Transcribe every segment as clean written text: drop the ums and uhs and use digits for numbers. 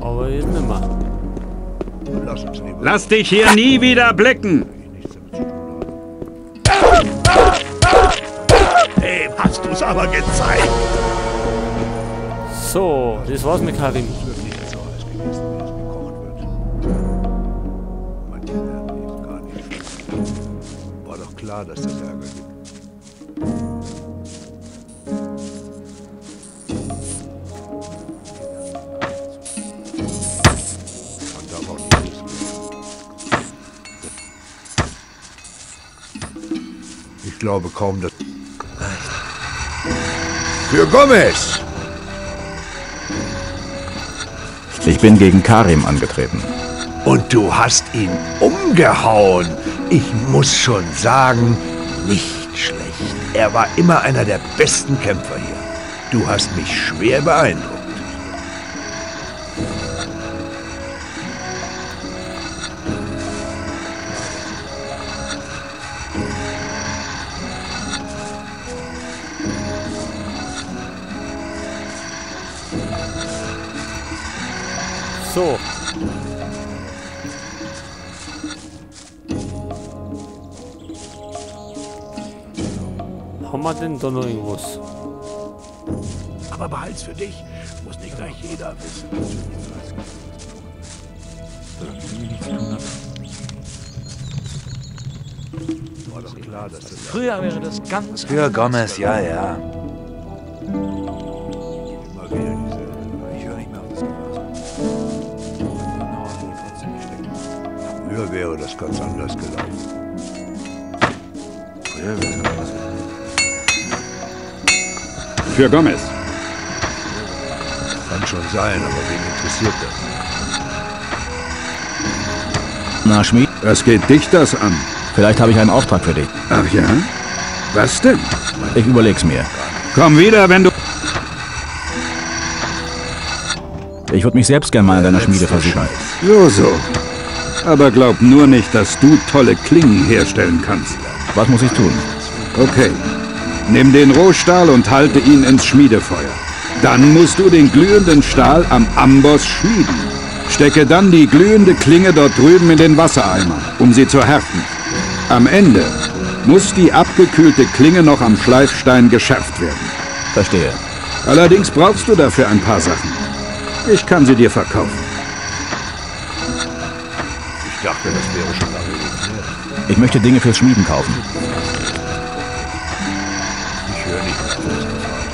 Aber jetzt nicht mehr. Lass dich hier nie wieder blicken! Dem hast du's aber gezeigt! So, das war's mit Karim. War doch klar, dass das Ärger gibt. Ich glaube kaum, dass... Für Gomez! Ich bin gegen Karim angetreten. Und du hast ihn umgehauen. Ich muss schon sagen, nicht schlecht. Er war immer einer der besten Kämpfer hier. Du hast mich schwer beeindruckt. So. Haben wir denn da noch irgendwas? Aber behalt's für dich. Muss nicht gleich jeder wissen. War doch klar, dass das früher wäre das ganz Für Gomez, ja, ja. Immer wieder diese. Ich höre nicht mehr auf das Gefasel. Früher wäre das ganz anders gelaufen. Früher wäre das anders gelaufen. Für Gomez. Kann schon sein, aber wen interessiert das? Na, Schmied? Was geht dich das an? Vielleicht habe ich einen Auftrag für dich. Ach ja? Was denn? Ich überleg's mir. Komm wieder, wenn du... Ich würde mich selbst gern mal in deiner Schmiede versuchen. So, so. Aber glaub nur nicht, dass du tolle Klingen herstellen kannst. Was muss ich tun? Okay. Nimm den Rohstahl und halte ihn ins Schmiedefeuer. Dann musst du den glühenden Stahl am Amboss schmieden. Stecke dann die glühende Klinge dort drüben in den Wassereimer, um sie zu härten. Am Ende muss die abgekühlte Klinge noch am Schleifstein geschärft werden. Verstehe. Allerdings brauchst du dafür ein paar Sachen. Ich kann sie dir verkaufen. Ich dachte, das wäre schon lange geklärt. Ich möchte Dinge fürs Schmieden kaufen. Ich höre nicht mehr auf das Gefahr.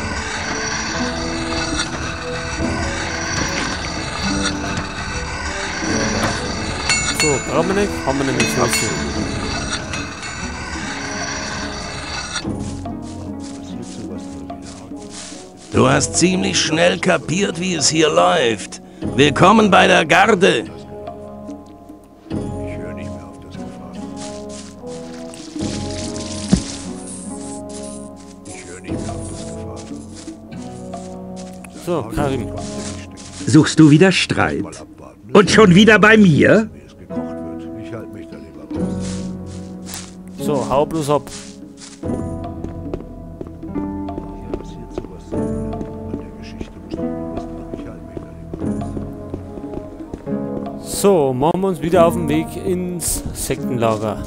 So, brauchen wir nicht, haben wir nämlich schon. Du hast ziemlich schnell kapiert, wie es hier läuft. Willkommen bei der Garde. Ich höre nicht mehr auf das Gefahr. Ich höre nicht mehr auf das Gefahr. So, Karim. Suchst du wieder Streit? Und schon wieder bei mir? So, hau bloß ab. So, machen wir uns wieder auf den Weg ins Sektenlager.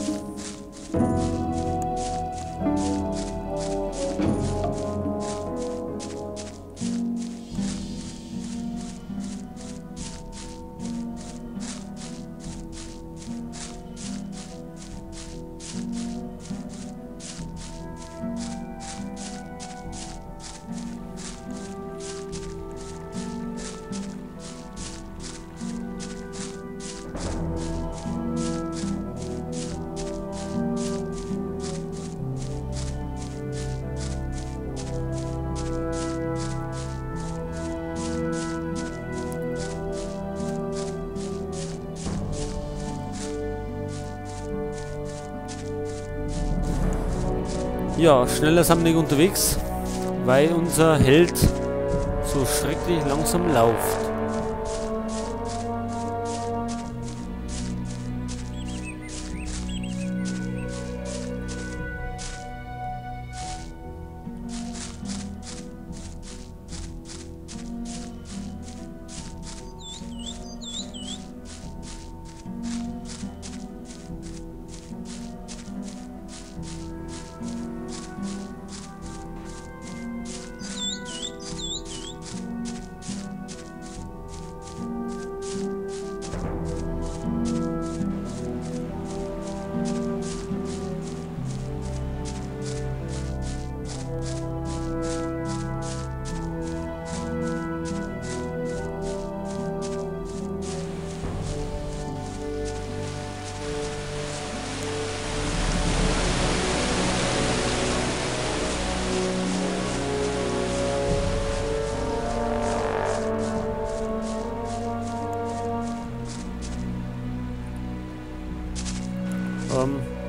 Ja, schneller sind wir nicht unterwegs, weil unser Held so schrecklich langsam läuft.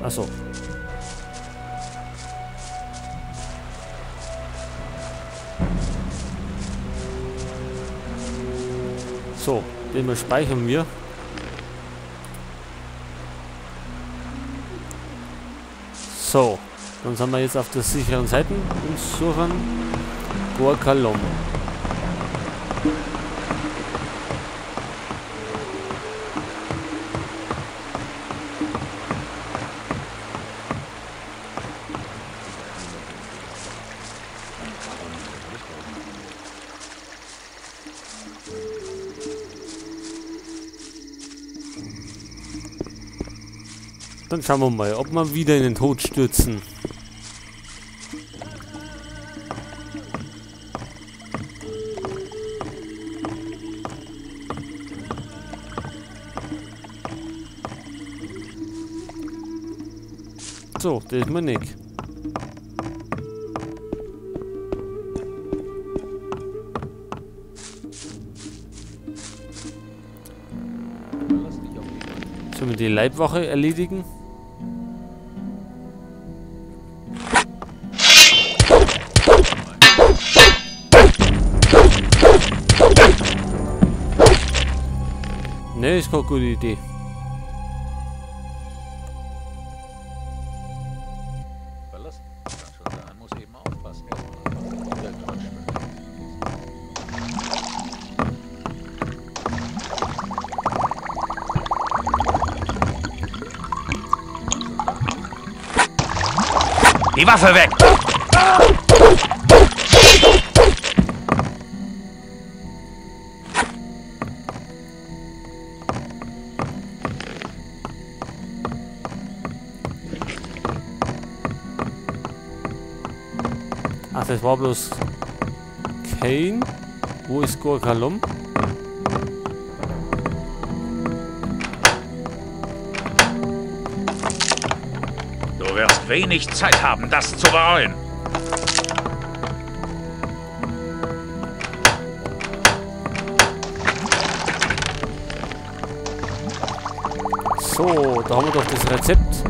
Achso. So, den mal speichern wir. So, dann sind wir jetzt auf der sicheren Seite und suchen Gor Kalom. Dann schauen wir mal, ob wir wieder in den Tod stürzen. So, das ist mir nicht. Sollen wir die Leibwache erledigen? Ne, ist keine gute Idee. Die Waffe weg! Ach, das war bloß Kane. Wo ist Gor Kalom? Du wirst wenig Zeit haben, das zu bereuen. So, da haben wir doch das Rezept.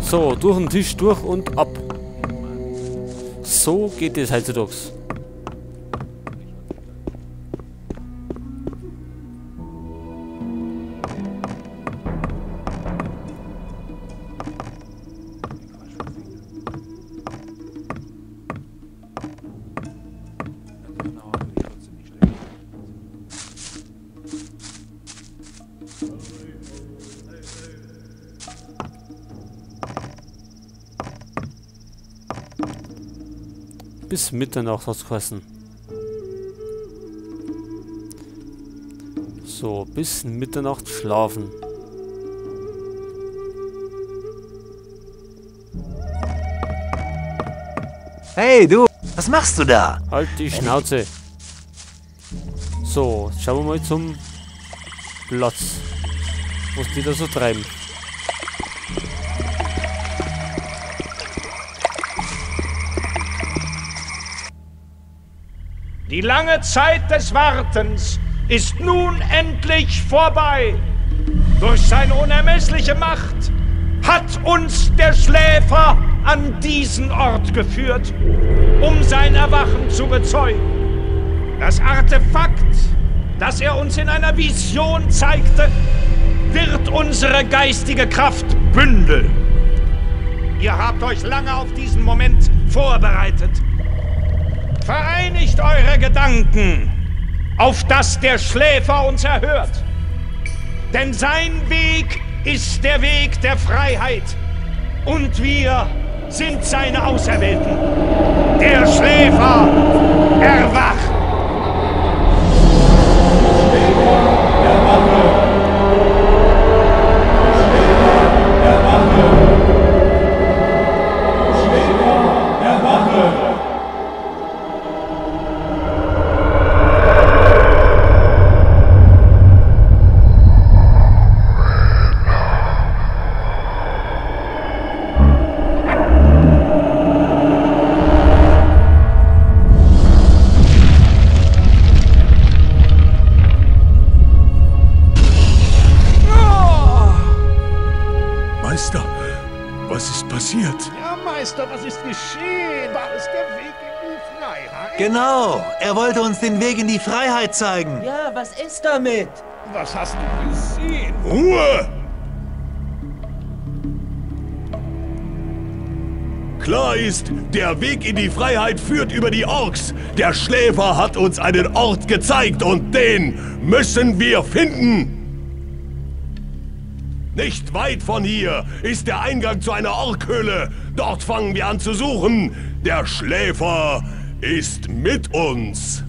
So, durch den Tisch durch und ab. So geht es heutzutage. Bis Mitternacht hat's geheißen. So, bis Mitternacht schlafen. Hey, du! Was machst du da? Halt die Schnauze! So, schauen wir mal zum Platz. Was die da so treiben. Die lange Zeit des Wartens ist nun endlich vorbei. Durch seine unermessliche Macht hat uns der Schläfer an diesen Ort geführt, um sein Erwachen zu bezeugen. Das Artefakt, das er uns in einer Vision zeigte, wird unsere geistige Kraft bündeln. Ihr habt euch lange auf diesen Moment vorbereitet. Vereinigt eure Gedanken, auf dass der Schläfer uns erhört. Denn sein Weg ist der Weg der Freiheit. Und wir sind seine Auserwählten. Der Schläfer erwacht! Meister, was ist geschehen? War es der Weg in die Freiheit? Genau, er wollte uns den Weg in die Freiheit zeigen. Ja, was ist damit? Was hast du gesehen? Ruhe! Klar ist, der Weg in die Freiheit führt über die Orks. Der Schläfer hat uns einen Ort gezeigt und den müssen wir finden. Nicht weit von hier ist der Eingang zu einer Orkhöhle. Dort fangen wir an zu suchen. Der Schläfer ist mit uns.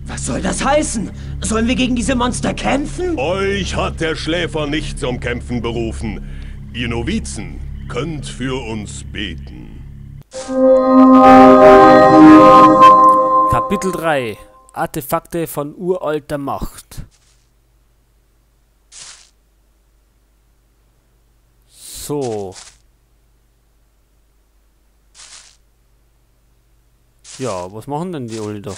Was soll das heißen? Sollen wir gegen diese Monster kämpfen? Euch hat der Schläfer nicht zum Kämpfen berufen. Ihr Novizen könnt für uns beten. Kapitel 3: Artefakte von uralter Macht. So. Ja, was machen denn die alle da?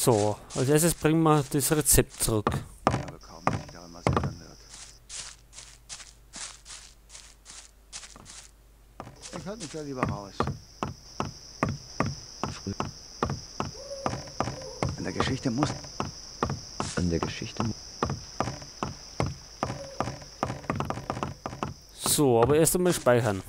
So, als erstes bringen wir das Rezept zurück. Ich halte mich da lieber raus. Früh. An der Geschichte muss. An der Geschichte. So, aber erst einmal speichern.